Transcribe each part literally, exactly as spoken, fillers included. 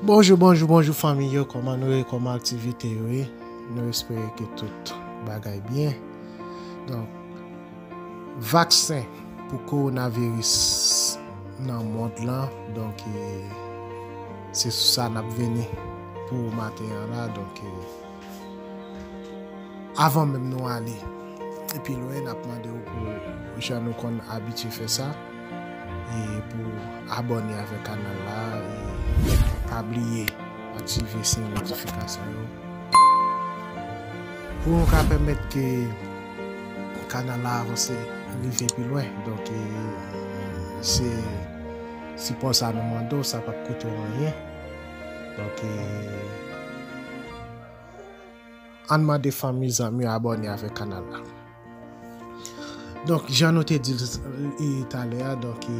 Bonjou, bonjou, bonjou fanmi yo, kòman nou ye, kòman aktivite yo ye? Nou espere ke tout bagay byen. Donk, vaksen pou kowonaviris nan mond lan, donk, e, se sou sa n ap vini pou maten an la, donk, e, avan menm nou ale pi lwen, n ap mande w pou, jan nou konn abitye fè sa, e pou abòne avèk kanal la, e pa bliye aktive siy notifikasyon yo pou nou ka pèmèt ke kanal la avanse, rive pi lwen. Donk, e, se sipò sa nou mande w, sa p ap koute w anyen. Donk, e, ann mande fanmi, zanmi yo abòne avèk kanal la. Donk, jan nou te di l, e, talè a, donk, e,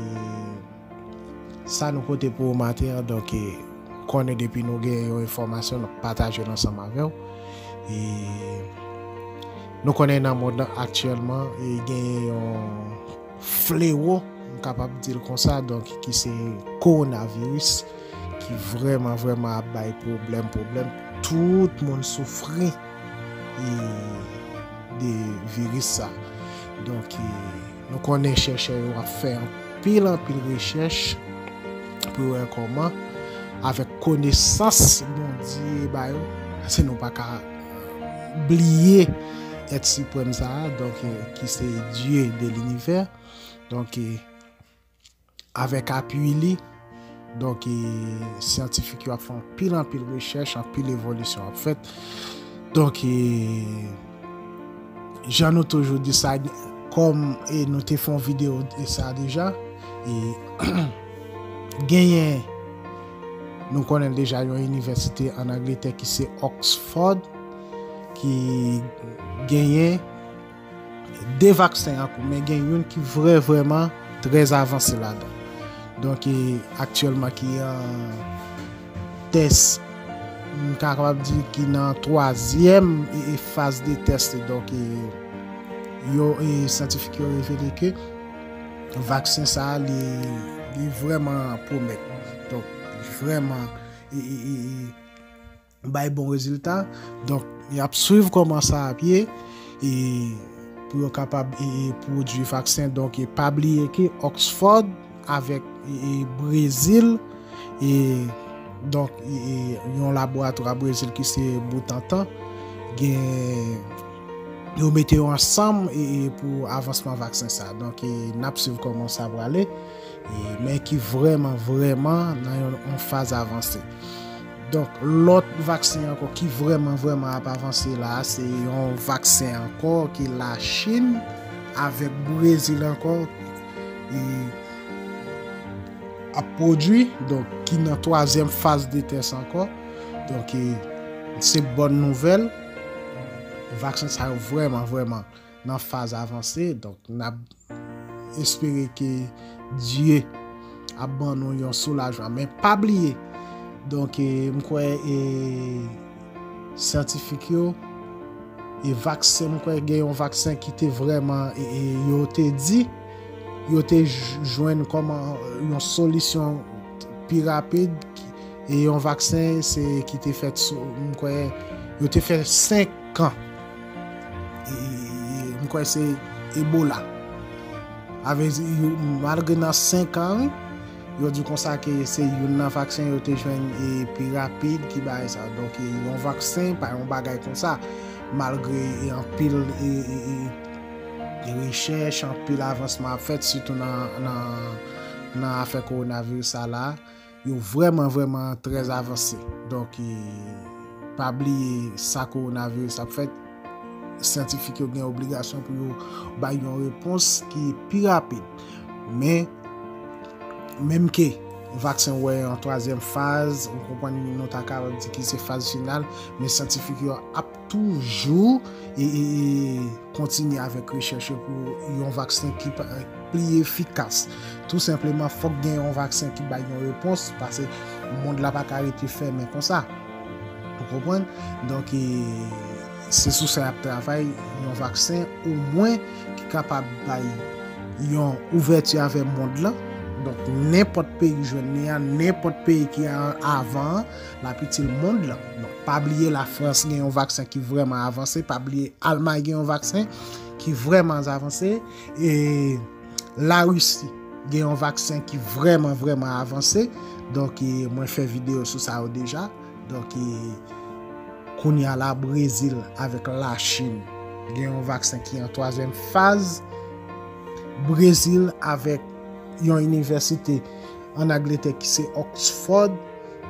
sa nou pote pou ou maten an, donk, e, konnen depi nou gen yon enfòmasyon, n ap pataje l ansanm avè w. E nou konnen nan mond lan aktyèlman, e, gen yon flewo, m kapab di l konsa, donk, ki se kowonaviris, ki vrèman, vrèman ap bay pwoblèm, pwoblèm. Tout moun soufri, e, de viris sa. Donk, e, nou konnen chèchè yo ap fè anpil, anpil rechèch pou yo wè kòman, avèk konesans Bondye ba yo, paske nou pa ka bliye èt siprèm sa a, donk, e, ki se Dye de linivè. Donk, e, avèk apui li, donk, e, syantifik yo ap fè anpil, anpil rechèch, anpil evolisyon ap fèt. Donk, e, jan nou toujou di sa, kòm, e, nou te fè yon videyo de sa deja, e, genyen, nou konnen deja yon inivèsite ann Angletè ki se Oxford, ki genyen de vaksen an kou, men gen youn ki vrè, vrèman trè avanse ladan. Donk, e, aktyèlman ki an tès, m kapab di ki nan twazyèm, e, e, faz de tès. Donk, e, yo, e, syantifik yo revele ke vaksen sa a, li, li vrèman pwomèt. Donk, vrèman, e, e, e, e, bay bon rezilta. Donk, y ap swiv kòman sa ap ye, e pou yo kapab, e, e, pwodui vaksen. Donk, e pa bliye ke Oxford avèk, e, e, Brezil, e donk, e, e, yon laboratwa Brezil ki se Butantan, gen, yo mete yo ansanm, e, e, pou avansman vaksen sa. Donk, e, n ap swiv kòman sa prale, e, men ki vrèman, vrèman nan yon, yon faz avanse. Donk, lòt vaksen ankò ki vrèman, vrèman ap avanse la, se yon vaksen ankò ke Lachin avèk Brezil ankò, e, ap pwodui, donk, ki nan twazyèm faz de tès ankò. Donk, e, se bòn nouvèl. Vaksen sa yo vrèman, vrèman nan faz avanse. Donk, n ap espere ke Dye ap ban nou yon soulajman. Men pa bliye, donk, e, m kwè, e, syantifik yo, e vaksen, m kwè gen yon vaksen ki te vrèman, e, e, yo te di, yo te j-, jwenn kòman yon solisyon pi rapid, e yon vaksen se ki te fèt sou, m kwè, yo te fè senk an. E, e, e, m kwè se Ebola. Avè di, yo, malgre nan senk an, wi, yo di konsa ke se youn nan vaksen yo te jwenn, e, pi rapid ki bay sa. Donk, e, yon vaksen pa yon bagay konsa. Malgre, e, anpil, e, e, e, rechèch, anpil avansman ap fèt, sitou nan, nan, nan afè kowonaviris sa la, yo vrèman, vrèman trè avanse. Donk, e, pa bliye sa kowonaviris ap fèt, syantifik yo gen obligasyon pou yo bay yon repons ki pi rapid. Men, menm ke vaksen wè an twazyèm faz, ou konprann, nou ta kapab di ki se faz final, men syantifik yo ap toujou e, e, e kontinye avèk rechèch yo pou yon vaksen ki pa, pli efikas. Tou senpleman, fòk gen yon vaksen ki bay yon repons, paske mond la pa ka rete fèmen konsa. Ou konprann? Donk, e, se sou sa y ap travay, yon vaksen omwen ki kapab bay yon ouvèti avè mond lan. Donk, nenpòt peyi jwenn li a, nenpòt peyi ki a- avan an, l ap itil mond lan. Donk, pa bliye Lafrans gen yon vaksen ki vrèman avanse, pa bliye Almay gen yon vaksen ki vrèman avanse, e Larisi gen yon vaksen ki vrèman, vrèman avanse. Donk, e, mwen fè videyo sou sa yo deja. Donk, e, kounye a la, Brezil avèk Lachin gen yon vaksen ki an twazyèm faz. Brezil avèk yon inivèsite an Angletè ki se Oxford,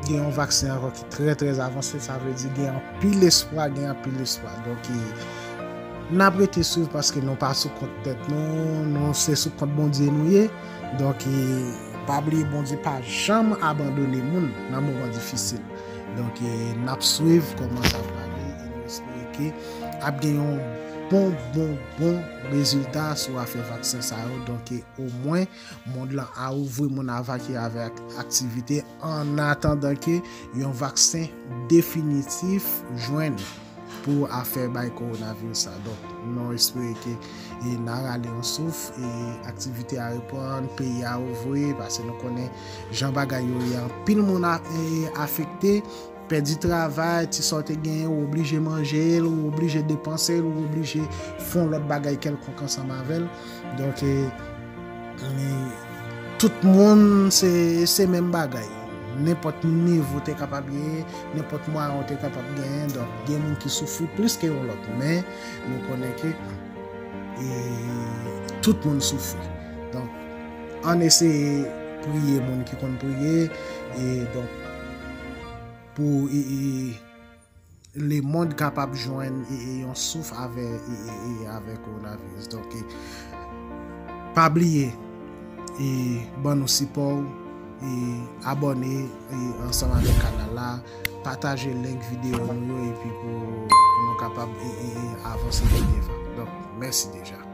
gen yon vaksen ankò ki trè, trè avanse. Sa vle di gen anpil espwa, gen anpil espwa. Donk, e, n ap rete swiv paske nou pa sou kont tèt nou, nou se sou kont Bondye nou ye. Donk, e, pa bliye Bondye pa janm abandone moun nan moman difisil. Donk, e, n ap swiv kòman sa prale e nou espere ke ap gen yon bon, bon, bon rezilta sou afè vaksen sa yo. Donk, e, omwen, mond lan a ouvri, moun a vakye avèk ak- aktivite, an atandan ke yon vaksen definitif jwenn pou afè bay kowonaviris sa. Donk, nou espere ke, e, n a rale yon souf, e aktivite a reprann, peyi a ouvri, paske nou konnen jan bagay yo ye, anpil moun a- e, afekte, pèdi travay, ti sa w te genyen, ou oblije manje l, ou oblije depanse l, ou oblije fè yon lòt bagay kèlkonk ansanm avè l. Donk, e, e, tout moun se, se menm bagay. Nenpòt nivo w te kapab genyen, nenpòt mwayen w te kapab genyen. Donk, gen moun ki soufri plis ke yon lòt. Men, nou konnen ke, e, tout moun soufri. Donk, ann eseye priye moun ki konn priye. E, donk, pou, e, e, lemonn kapab jwenn, e, e, yon souf avè, e, e, e, avè kowonaviris. Donk, e, pa bliye, e, ban nou sipò w, e, abòne, e, ansanm avèk kanal la, pataje link videyo nou yo, epi pou, pou nou kapab, e, e, e, avanse pi devan. Donk, mèsi deja.